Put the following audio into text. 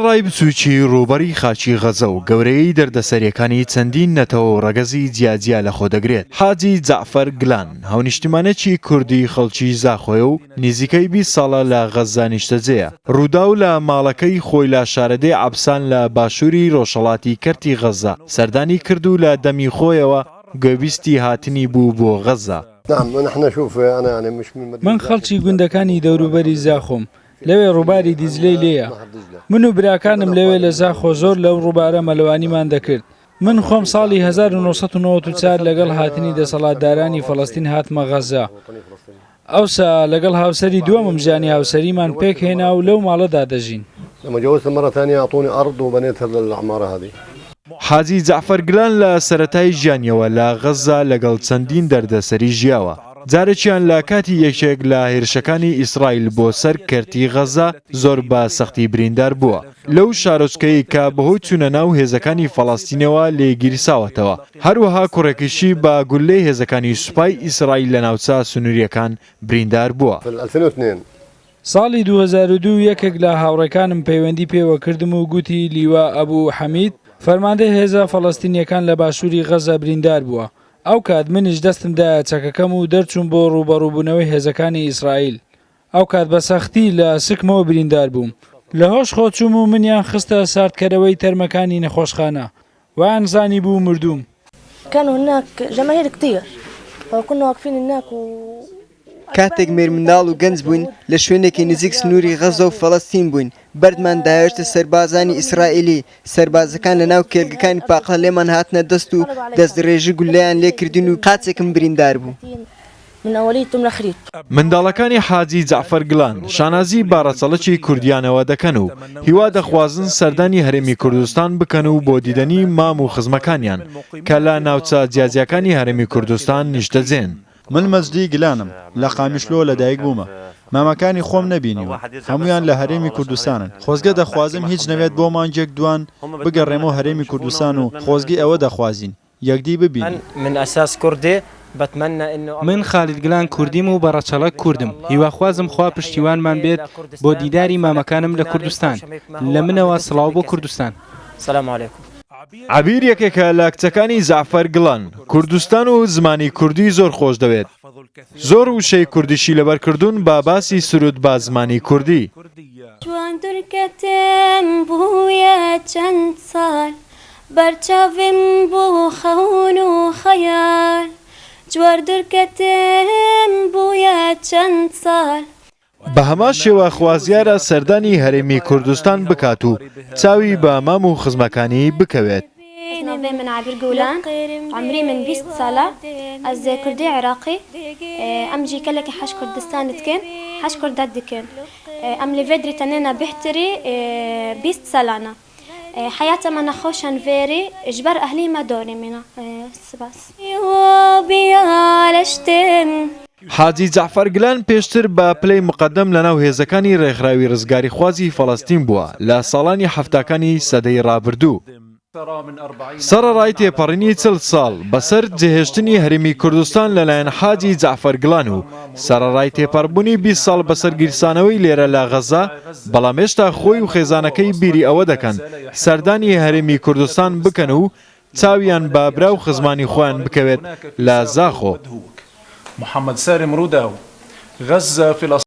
سەرەڕای بچووکی ڕووبەری خاکی غەزە و گەورەیی دەردەسەرییەکانی چەندین نەتەوە و ڕەگەزی جیاجیا لەخۆدەگرێت، حاجی جەعفەر گلان هاونیشتیمانێکی کوردی خەڵکی زاخۆیە و نزیکەی 20 ساڵە لە غەززە نیشتەجێیە. ڕووداو لە ماڵەکەی خۆی لە شارەدێی عەبسان لە باشووری ڕۆژهەڵاتی کەرتی غەززە سەردانی کرد و لە دەمی خۆیەوە گوێبیستی هاتنی بوو بۆ غەززە. من خەڵکی گوندەکانی دەوروبەری زاخۆم، لەوێ ڕووباری دیجلەی لێیە. من و براکانم لەوێ لە زاخۆ زۆر لەو ڕووبارە مەلەوانیمان دەکرد. من خۆم ساڵی 1994 لەگەڵ هاتنی دەسەڵاتدارانی فەڵەستین هاتمە غەززە. ئەوسا لەگەڵ هاوسەری دووەمم ژیانی هاوسەریمان پێکهێنا و لەو ماڵەدا دەژین. حاجی جەعفەر گلان لە سەرەتای ژیانیەوە لە غەززە لەگەڵ چەندین دەردەسەری ژیاوە. جارێکیان لە کاتی یەکێک لە هێرشەکانی ئیسرائیل بۆ سەر کەرتی غەززە زۆر بە سەختی بریندار بووە لەو شارۆچکەیەی کە بەهۆی چوونە ناو هێزەکانی فەڵەستینەوە لێی گیرساوەتەوە، هەروەها کوڕێکیشی بە گوللەی هێزەکانی سوپای ئیسرائیل لە ناوچە سنوورییەکان بریندار بووە. ساڵی 2002 یەکێک لە هاوڕێکانم پەیوەندی پێوە کردم و گوتی لیوا ئەبو حەمید، فەرماندەی هێزە فەڵەستینییەکان لە باشووری غەززە بریندار بووە. ئەوکات منیش دەستم دایە چەکەکەم و دەرچووم بۆ ڕووبەڕووبوونەوەی هێزەکانی ئیسرائیل. ئەوکات بە سەختی لە سکمەوە بریندار بووم. لە هۆش خۆ چووم و منیان خستە ساردکەرەوەی تەرمەکانی نەخۆشخانە. وایان زانیبوو مردووم. كان هناك جماهير كتير فكنا واقفين هناك و کاتێک مێرمنداڵ و گەنج بووین، لە شوێنێکی نزیک سنووری غەززە و فەڵەستین بووین، بەردمان داهێشتە سەربازانی ئیسرائیلی، سەربازەکان لەناو کێڵگەکانی پاقلە لێمان هاتنە دەست و دەستدرێژی گوللەیان لێکردین و قاچێکم بریندار بوو. منداڵەکانی حاجی جەعفەر گلان شانازی بە ڕەچەڵەکی کوردییانەوە دەکەن و هیوا دەخوازن سەردانی هەرێمی کوردستان بکەن و بۆ دیدەنی مام و خزمەکانیان کە لە ناوچە جیاجیاکانی هەرێمی کوردستان نیشتەجێن. من مەجدی گلانم، لە قامیشلۆ لەدایک بوومە. مامەکانی خۆم نەبینیوە، هەموویان لە هەرێمی کوردستانن. خۆزگە دەخوازم هیچ نەبێت بۆ مانگێک دوان بگەڕێمەوە هەرێمی کوردستان و خۆزگەی ئەوە دەخوازین یەکدی ببینین. من خالید گلان کوردیم و بە ڕەچەڵەک کوردم، هیواخوازم خوا پشتیوانمان بێت بۆ دیداری مامەکانم لە کوردستان. لە منەوە سڵاو بۆ کوردستان. عەبیر یەکێکە لە کچەکانی جەعفەر گڵان، کوردستان و زمانی کوردی زۆر خۆش دەوێت، زۆر وشەی کوردیشی لەبەر کردوون بە باسی سروود بە زمانی کوردی. جوان دورکەتم بوویە چەند ساڵ بەرچاڤم بوو خەون و خەیاڵ جوار دورکەتم بوویە چەند ساڵ. بە هەمان شێوە خوازیارە سەردانی هەرێمی کوردستان بکات و چاوی بە مام و خزمەکانی بکەوێت. ناڤێ من عەبیر گولان عومری من 20 سالە ئەز کوردی عێراقی ئەم جی کەلەکی حەش کوردستان دکن حەش کوردات دکن ئەم لە ڤێدری تەنێنە بهتری 20 سالانە حەیاتە مە نەخۆشەن ڤێری ژبەر ئەهلی مە دۆری مینە سپاس. حاجی جەعفەر گلان پێشتر بە پلەی موقەدەم لەناو هێزەکانی ڕێکخراوی ڕزگاریخوازی فەڵەستین بووە لە ساڵانی حەفتاکانی سەدەی ڕابردوو. سەڕەڕای تێپەڕینی 40 ساڵ بەسەر جێهێشتنی هەرێمی کوردستان لەلایەن حاجی جەعفەر گڵان و سەرەڕای تێپەڕبوونی 20 ساڵ بەسەر گیرسانەوەی لێرە لە غەزە، بەڵام هێشتا خۆی و خێزانەکەی بیری ئەوە دەکەن سەردانی هەرێمی کوردستان بکەن و چاویان بە برا و خزمانی خۆیان بکەوێت لە زاخۆ.